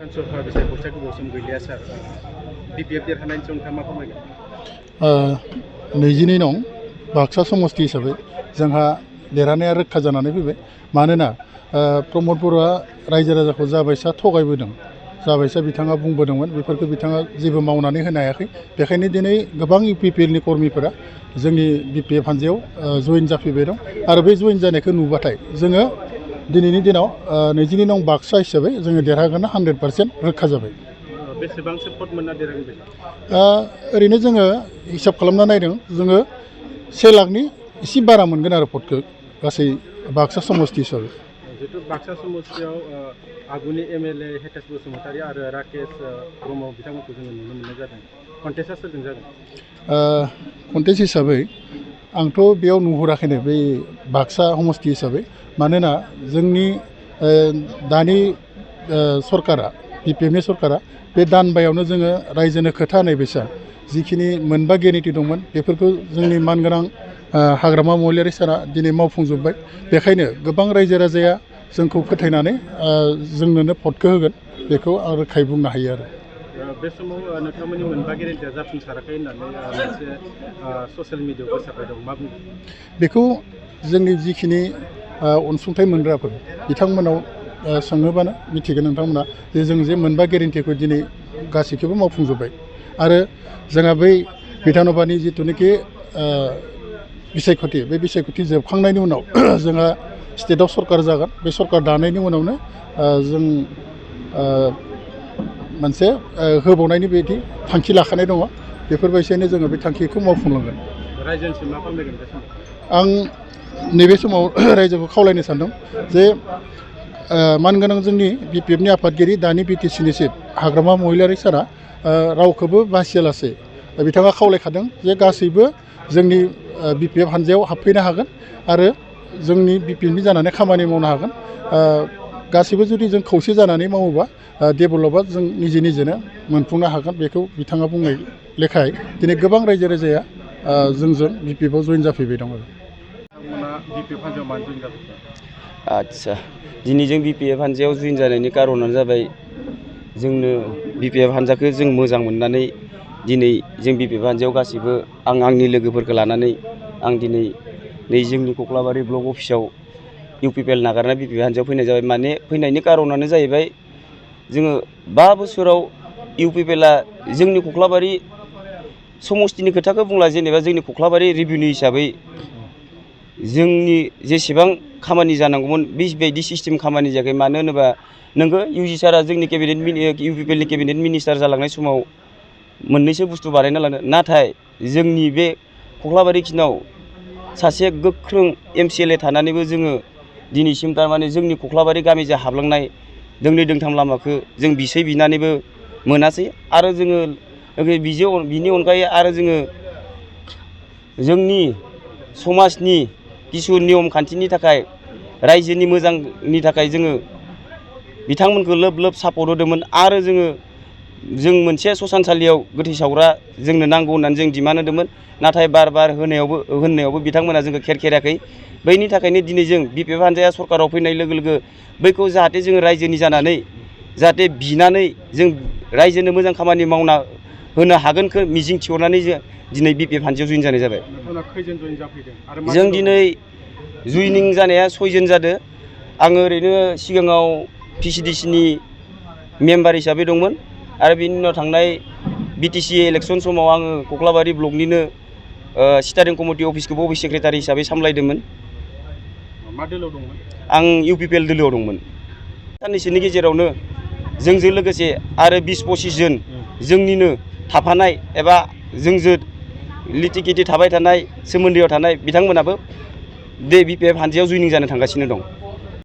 सभा बिसायख'थिया गोबाव सम गैलिया सार बिपिएफ देरहानायनि सायाव नोंथाङा मा फोरमायगोन? 22 नं बाक्सा समस्ति हिसाबै जोंहा देरहानाया रोखा जानानै फैबाय। मानोना प्रमद बर'आ रायजो राजाखौ जाबायसा थगायबोदों, जाबायसा बिथाङा बुंबोदोंमोन, बेफोरखौ बिथाङा जेबो मावनानै होनो हायाखै। बेखायनो दिनै गोबां इउपिपिएलनि कर्मिफोरा जोंनि बिपिएफ हान्जायाव जइन जाफैबाय दं। आरो बे जइन जानायखौ नुबाथाय जोङो दिनैनि दिनाव 22 नं बाक्सा हिसाबै जोङो देरहागोन 100% रोखा जाबाय। बेसेबांसो भट मोनना देरहागोन बायदि? ओरैनो जोङो हिसाब खालामना नायदों, जोङो 1 लाखनि एसे बारा मोनगोन आरो भटखौ गासै बाक्सा समस्ति हिसाबै। जिहेतु बाक्सा समस्तियाव आगुनि एमएलए हेतेश बसुमतारी आरो राकेश ब्रह्म बिथांमोनखौ जोङो नुनो मोननाय जादों। कन्टेस्टआ सोरजों जागोन? कन्टेस्ट हिसाबै आंथ' बेयाव नुहुराखैनो बै बाक्सा समस्ति हिसाबै। मानोना जोंनि दानि सरकारा बिपिएफनि सरकारा बे दानबायावनो जोङो रायजोनो खोथा होनाय बायसा जिखिनि मोनबा गेरेन्टि दंमोन बेफोरखौ जोंनि मानगोनां हाग्रामा महिलारि सारा दिनै मावफुंजोब्बाय। बेखायनो गोबां रायजो राजाया जोंखौ फोथायनानै जोंनोनो भटखौ होगोन, बेखौ आं रोखायै बुंनो हायो आरो। बे समाव नोंथांमोननि मोनबा गेरेन्टिया जाफुंसाराखै होननानै मोनसे ससियेल मिडियायाव गोसारबाय दं, मा बुंगोन? बेखौ जोंनि जिखिनि अनसुंथाइ मोनग्राफोर बिथांमोनाव सोङोबानो मिथिगोन नोंथांमोना जे जों जे मोनबा गेरेन्टिखौ दिनै गासैखौबो मावफुंजोब्बाय। आरो जोंहा बै बिधानसभानि जिथुनिखि बिसायख'थि, बे बिसायख'थि जोबखांनायनि उनाव जोंहा स्टेटआव सरकार जागोन। बे सरकार दानायनि उनावनो जों मोनसे होबावनायनि बायदि थांखि लाखानाय दङ। बेफोरबायदिनो जोङो बे थांखिखौ मावफुंलांगोन। रायजोनिसिम मा फोरमायगोन बे समाव? आं नैबे समाव रायजोखौ खावलायनो सानदों जे मानगोनां जोंनि बिपिएफनि आफादगिरि दानि बिटिसिनि चिफ हाग्रामा महिलारि सारा रावखौबो बासियालासे बिथाङा खावलायखादों जे गासैबो जोंनि बिपिएफ हान्जायाव हाबफैनो हागोन आरो जोंनि बिपिएफनि जानानै खामानि मावनो हागोन। गासैबो जुदि जों खौसे जानानै मावोबा डेभेलपआ जों निजेनो मोनफुंनो हागोन। बेखौ बिथाङा बुंनाय लेखायै दिनै गोबां रायजो राजाया जोंजों बिपिएफआव जइन जाफैबाय दं आरो। आदसा, दिनै जों बिपिएफ हान्जायाव जइन जानायनि कारनानो जाबाय जोंनो बिपिएफ हान्जाखौ जों मोजां मोननानै दिनै जों बिपिएफ हान्जायाव गासैबो आंनि लोगोफोरखौ लानानै आं दिनै नै जोंनि कक्लाबारि ब्लक अफिसाव इउपिपिएल नागारना बिपिएफ हान्जायाव फैनाय जाबाय। माने फैनायनि कारनानो जाहैबाय जोङो 5 बोसोराव इउपिपिएलआ जोंनि कक्लाबारि समस्तिनि खोथाखौ बुंला, जेनेबा जोंनि कक्लाबारि रेभिनिउ हिसाबै जोंनि जेसेबां खामानि जानांगौमोन बेबायदि सिस्टेम खामानि जायाखै। मानो होनोबा नोंगौ इउजि सारा जोंनि इउपिपिएलनि केबिनेट मिनिस्टार जालांनाय समाव मोननैसो बुस्थु बानायना लानो, नाथाय जोंनि बे कक्लाबारि खिनाव सासे गोख्रों एमसिएलए थानानैबो जोङो दिनैसिम थारमाने जोंनि कक्लाबारि गामिजों हाबलांनाय दोंनै दोंथाम लामाखौ जों बिनानैबो मोनासै। आरो जोङो बिनि अनगायै आरो जोङो जोंनि समाजनि किसु नियम खान्थिनि थाखाय रायजोनि मोजांनि थाखाय जोङो बिथांमोनखौ लोब सापर्ट होदोंमोन। आरो जों मोनसे ससानसालियाव गोथै सावग्रा जोंनो नांगौ होननानै जों डिमान्ड होदोंमोन, नाथाय बार होननायावबो बिथांमोना जोंखौ खेराखै। बैनि थाखायनो दिनै जों बिपिएफ हान्जाया सरकाराव फैनाय लोगो लोगो बैखौ जाहाथे जोङो रायजोनि जानानै जाहाथे बिनानै जों रायजोनो मोजां खामानि मावना होनो हागोनखौ मिजिं थिहरनानै जों दिनै बिपिएफ हान्जायाव जइन जानाय जाबाय। जों दिनै जइनिं जानाया 6 जन जादों। आङो ओरैनो सिगाङाव पिसिडिसिनि मेम्बार हिसाबै दंमोन आरो बिनि उनाव थांनाय बिटिसि इलेक्सन समाव आङो कक्लाबारि ब्लकनिनो स्टारिं कमिटि अफिसखौबो अफिस सेक्रेटारि हिसाबै सामलायदोंमोन। मा दोलोआव दंमोन? आं इउपिपिएल दोलोआव दंमोन। साननैसोनि गेजेरावनो जोंजों लोगोसे आरो 20-25 जन जोंनिनो थाफानाय एबा जोंजों लिथि-खिथि थाबाय थानाय सोमोन्दोआव थानाय बिथांमोनाबो बे बिपिएफ हान्जायाव जइनिं जानो थांगासिनो दं।